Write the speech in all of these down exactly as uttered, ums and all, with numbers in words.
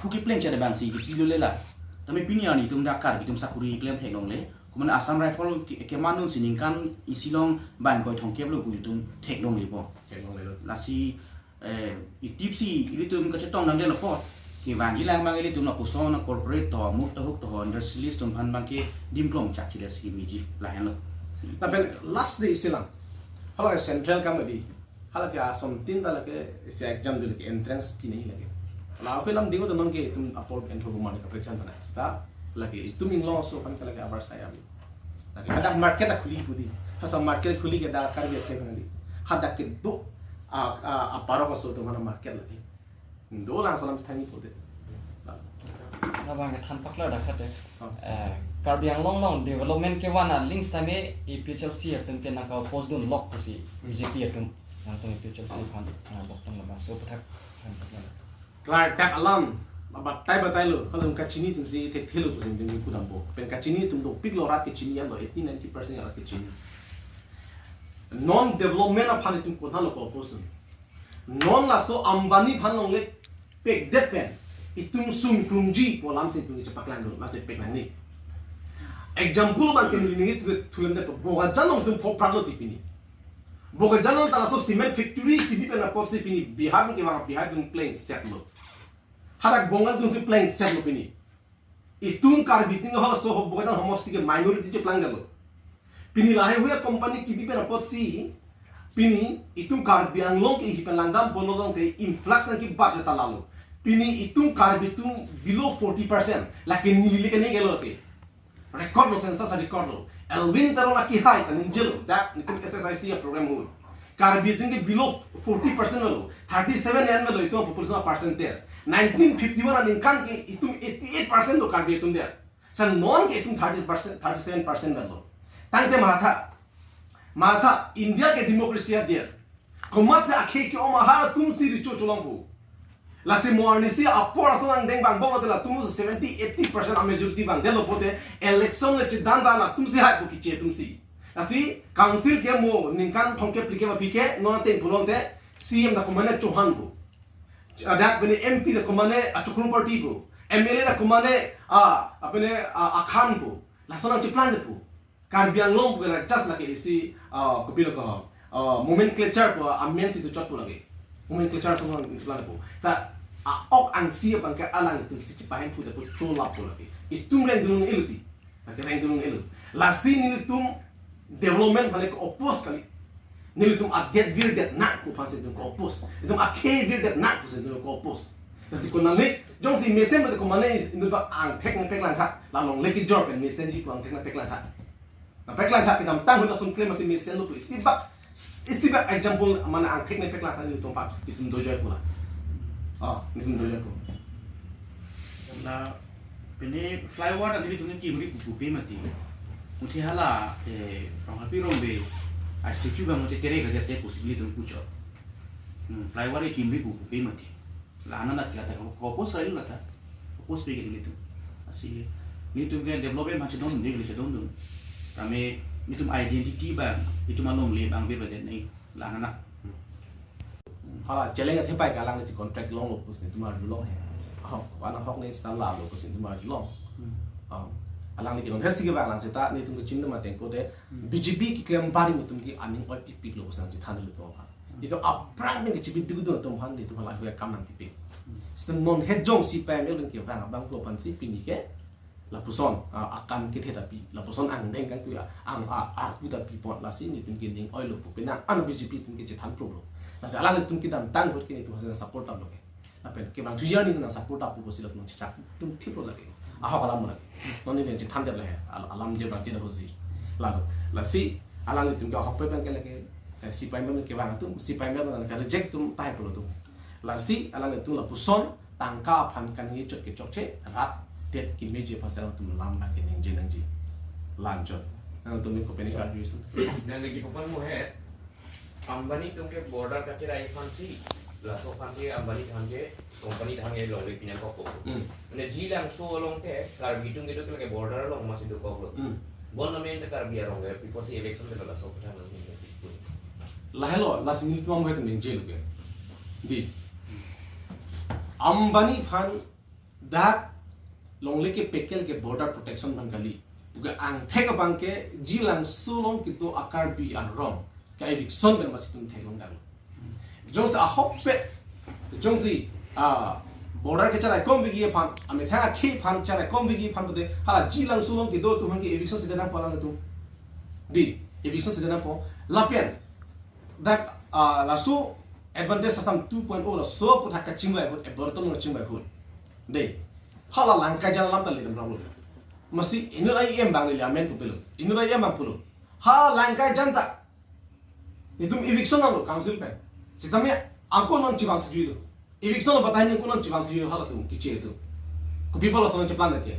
Phu kepleng chot abang si kepilo le la. Tame pini arni itum dak Karbi atum sakori klem theklongle. Komat Assam Rifle ke, keman dunsi ningkan isi along bang ingkoi thomkep lo pu itum theklongle po. Theklongle lo. Lasi, eh, itip si ilitum kachetong nangdelo po. Kevangji lang abang ilitum lapuson corporate to, muk to, huk to, industrialist atum aphan abang ke dim klong chak chile si meji lahenlo. Lapen last day isi lang. Hala central kam di. Hala ke asom tin ta lake isi exam dun ke entrance pi nangji lake. La ape lam dingo ta non ke itum apor entro bumar ka pechan ta na. Seta lake itum inglong aso aphan ke lake abar saya bi. Lake hadak market akhuli pu di. Hasa market khuli ke dak Karbi akhei di. Hadak kedo a, a, aparok aso atum aphan market lake. Do lang salam thangi pu de. Labang kethan paklar dak khat de. Oh. Eh, Karbi Anglong along development kevan aling sitame A P H L C atum ke nangka-oppose dunlok pusi Hmm. B J P atum nangtum A P H L C Oh. aphan nangdok tang labangso aputhak than paklar. Klardak alam, batai batai lo, kalau kachini atum si thekthe lo pusi itum kudampo. Pen kachini atum dopik lo, rat kechini an lo, eighty ninety percent rat kechini. Non development aphan itum konat lo ko-oppose dun. Non laso Ambani aphan longle pekdet pen itum sungkrungji pu alam si itum chepaklang dun, lasi pek nangji. Example abang ke neli ningje thu, thu lemdet, Bokajan along itum phoprak lo ti pini. Bokajan along ta laso cement factory kebi pen apotsi pini Bihar ke vang, Bihar itum plengset lo. Hadak Bongal atum si plengset lo pini. Itum Karbi atum halaso ho Bokajan homosti ke minority cheplang galo. Pini lahai hui a-company kebi pen apotsi, pini itum Karbi Anglong ke ihi pen langdam bolo long te influx nangkebat ta lalo. Pini itum Karbi atum below forty percent. Lake neli le kene gelo ke. Record lo, census a-record lo. Elwin Teron akehai ta ningje lo. Dak nitum S S I C a-program hu. Karbi atum ke below forty percent lo. Thirty seven an lo itum population percentage. Nineteen fifty-one aningkan ke itum eighty-eight percent lo Karbi atum der. Sa non ke itum thirty percent, thirty-seven percent lo. Tangte matha. Matha, India ke democracy adet. Komatsi akhei ke-om ahar atum si recho cholong pu. Lasi mo arnisi apor ason angdeng vangbom lote latum si seventy, eighty percent a-majority vangdetlo pote election le chedan ta latum si hai pu kiche atum si. Lasi council ke mo ningkan thomkep phlikep aphi ke non ateng pulote C M ta komane Chauhan pu. Dak pene M P ta komane a Chakraborty pu. M L A ta komane a, apene a, a Khan pu. Lason nangcheplang det pu. Karbi Anglong pu ke la just lake isi, ah, kopilo ko, ah, nomenclature pu amen si tu chot pu lake. Nomenclature semua itu lake pu. Ta a-ok angsi abang ke alanglitum si chepahemphu ta pu cholap pu lake. Itum rengdun un-elo ti. Lake rengdun un-elo. Lasi nelitum development aphan le ke-oppose kali. Nelitum adet virdetnang pu aphan si itum ke-oppose. Itum akhei virdetnang pu si itum ke-oppose. Lasi konali jongsi mesen pu te komane itum angthek nangpeklang tha. La longle kejor pen mesenji pu angthek nangpeklang tha. Nangpeklang tha kedamtang ahut ason klem asi mesenlo pu isi bak, isi bak example mane angthek nangpeklang tha nelitum aphan, itum dojoi pu la. Oh, nelitum dojoi pu. La pene flyover ta nelitum ke kimri pupu pe mati. Muthe hala, eh, Ronghapi Rongbe a-statue abang muthe tere gaja te possibly itum puchot. Hmm, flyover ke kimri pupu pe mati. La anak anak la ta ko-oppose kailo la ta. Oppose pe ke nelitum. Lasi nelitum ke development ma chedondun, neli chedondun. Tame nelitum identity abang, itum alongle abang birbadet nai la anak anak. Hala challenge athepai ke alangli si contract longlo pusi itum arjulong he. Ahok, ana ahok ne sita lalo pusi itum arjulong. Hmm. Ah, alangli ke non he si ke abang alang seta nelitum kachinidam ateng ko te Hmm. B J P keklem bari itum ke aning oi pipik lo pusi nangchethan lo pu aphan. Itum aphrang pen kechebi dikdun atum aphan itum halahei akam nangpipik. Hmm. Sita non het jong C P I M L pen kevang abang ko aphan si pini ke lapuson, ah, akam kethe ta pi, lapuson angdeng kangtui a, ang a, arpu ta pi pon lasi nelitum ke ning oilo pu penang an B J P atum ke chethan pro lo. Lasi alanglitum kedamtang ahut ke nelitum hasil support tap lo ke. Lapen kevang thujar ni nang support tap pusi latum chechak atum thip lo lake. Ahok alam lake. Non neli chethan det le he. Al-, alam je bang je dak hosi. Lalu, lasi alanglitum ke ahokpet abang ke lake, eh, C P I M L kevang atum, C P I M L abang ke reject atum tahai pulo atum. Lasi alanglitum lapuson tangka aphan kaningje chot ke chokche, rat det kimeji aphan si alanglitum lam lake ningje nangji. Lanchot. Nangtum ke kopine ke arju isun. Dan lagi papan mo he. Ambani atum ke border kacherai aphan si, laso aphan si Ambani than ke, company than ke longle pinang kok. Hmm. Mane Jilangso along ke, Karbi atum kedo ke lake border along masi dokok lo. Hmm. Bon namen te Karbi arong ke, people si election ke laso aphan nang peaceful. Lahelo, lasi nelitum amohet ningje lo ke. Di. Ambani aphan Dak longle kepek ke border protection abang kali. Puke angthek abang ke Jilangso along kedo a-Karbi arong ke eviction pen masi itum theklong dang. Jongsi ahokpet, jongsi, ah, border ke charaikom vekji aphan, amethang akhei aphan charaikom vekji aphan pute, hala Jilangso along kedo atum aphan ke eviction seta nangpo alanglitum. Dei, eviction seta nangpo. Lapen dak, ah, laso advantage Assam two point oh laso aphuthak kachingvai ahut, abortion kachingvai ahut. Dei, hala Langkaijan alam ta ledam rong lo. Masi inut E M abang neli amen pu pulo. Inut E M abang pulo, ha Langkaijan ta nelitum eviction nanglo council pen. Sitame angko non chevang thujuilo. Eviction lo batai ni angko non chevang thujuilo halatum keche atum. Kopi apotlo ason cheplang ke?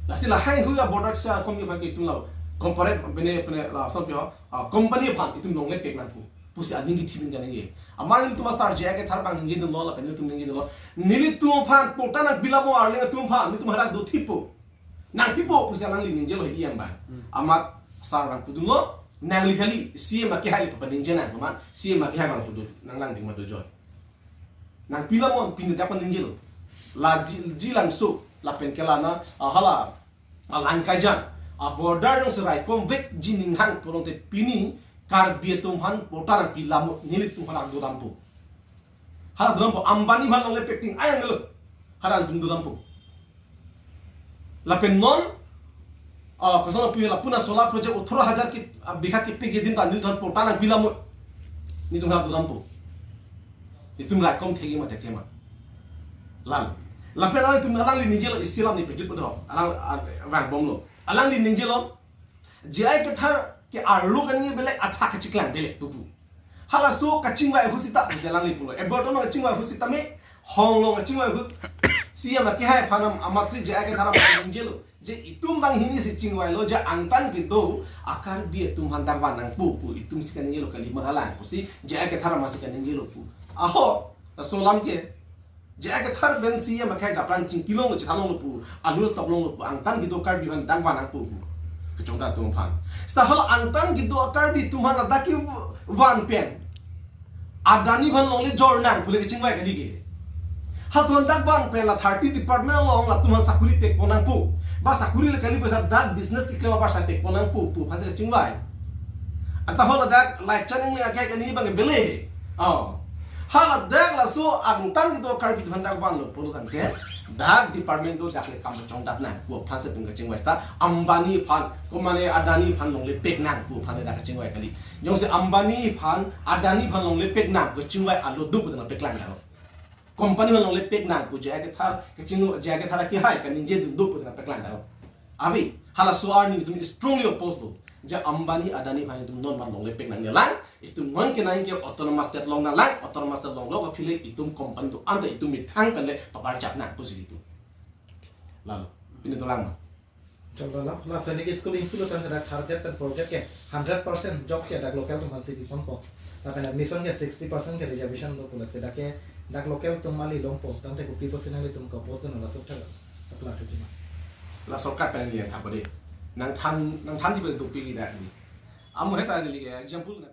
Lasi lahai hui a-border charaikomji aphan ke itum lo corporate bene bene lason pi ho, ah, company aphan itum longle pek nangpo pusi aning kethipin kaningje. Amat nelitum a-sir J I Kathar abang ningjedunlo lapen nelitum ningjedunlo. Nelitum aphan patta nangpi lamo, Arleng atum aphan, nelitum hadak dothippo. Nangpipo pusi alangli ningjelo E M abang. Hmm. Amat sir abang pudunlo, nangli kali, C M akehai le papaningje nang, amat C M akehai abang pudu, nang langding ma dojo. Nangpi lamo, pini dak paningjelo. La Ji-, Jilangso, lapen ke la na, ah, hala, ah, Langkaijan, ah, border jongsi raikom vekji ninghang pulote pini Karbi atum aphan patta nangpi lamo, nelitum aphan dodampo. Hala dodampo, Ambani aphan longle pek ting ayang lo. Hala itum dodampo. Lapen non, ah, koson pu la puna solar project othro hajar ki, ah, bigha kepek kedin ta nelitum aphan patta nangpi lamo. Nelitum hala dodampo. Itum raikom thekji ma thekji ma. Lalo. Lapen alangtum alangli ningjelo, isi alam neli pejut po do. Alang, ah, vangbomlo. Alangli ningjelo, J I Kathar ke arlo kaningje belek, athak kachiklang belek pu pu. Halaso kachingvai ahut seta, pusi alangli pulo. Abortion kachingvai ahut sitame, Hong along kachingvai ahut, C M akehai aphan am-, amatsi J I Kathar aphan ningjelo. Je itum banghini si chingvailo, je angtan kedo a-Karbi atum aphan dak van nangpo pu itum si kaningjelo kali, ma halang pusi J I Kathar amatsi kaningjelo pu. Aho, laso alam ke J I Kathar pen C M akehai aphrang chingkilonglo, chethanlonglo pu, alu toplonglo pu, angtan kedo Karbi aphan dak van nangpo pu. Kechongdat atum aphan. Seta hala angtan kedo Karbi atum aphan ladak kevan pen Adani aphan longle jor nang pule kachingvai kali ke. Halatum aphan dak van pen la thirty department along latum aphan sakuri pekpon nangpo. Ba sakuri le kali, pusi dak business keklem apar sa pekpon nangpo pu aphansi kachingvai. Anta hala dak Laichan Engleng akehai kaningje abang bele. Oh. Hala dak laso angtan kedo Karbi atum aphan dak vanlo pulo tangte, dak department do dak le kam chongdat nang pu aphansi pen kachingvai seta, Ambani aphan, komane Adani aphan longle pek nang pu aphan dak kachingvai kali. Jongsi Ambani aphan, Adani aphan longle pek nang kachingvai alo do pu ta nangpeklang dang. Company aphan longle pek nang pu J I Kathar, kaching J I Kathar akehai kaningjedun do pu ta nangpeklang dang. Ave, halaso arni itum strongly oppose lo. Je Ambani Adani aphan itum non aphan longle pek nangnelang, itum non kenang ke autonomous state along nanglang, autonomous state along lo kaphi le itum company do-an ta itum methang pen le paparjap nang pusi itum. Lalo, pini dolang ma. Jok lalo, la Sainik School ingpulo tangte dak third grade pen fourth grade ke hundred percent jok ke dak local atum aphansi piponpo. Lapen admission ke sixty percent ke reservation do pu, lasi dak ke dak local atum mali longpo, tangte kopi pusi nanglitum ke-oppose dunlo laso thak. Apla thuji ma. La sorkar pen neli thappo dei. Nangthan, nangthanji pen dopik ida ni. Amo heta neli ke example na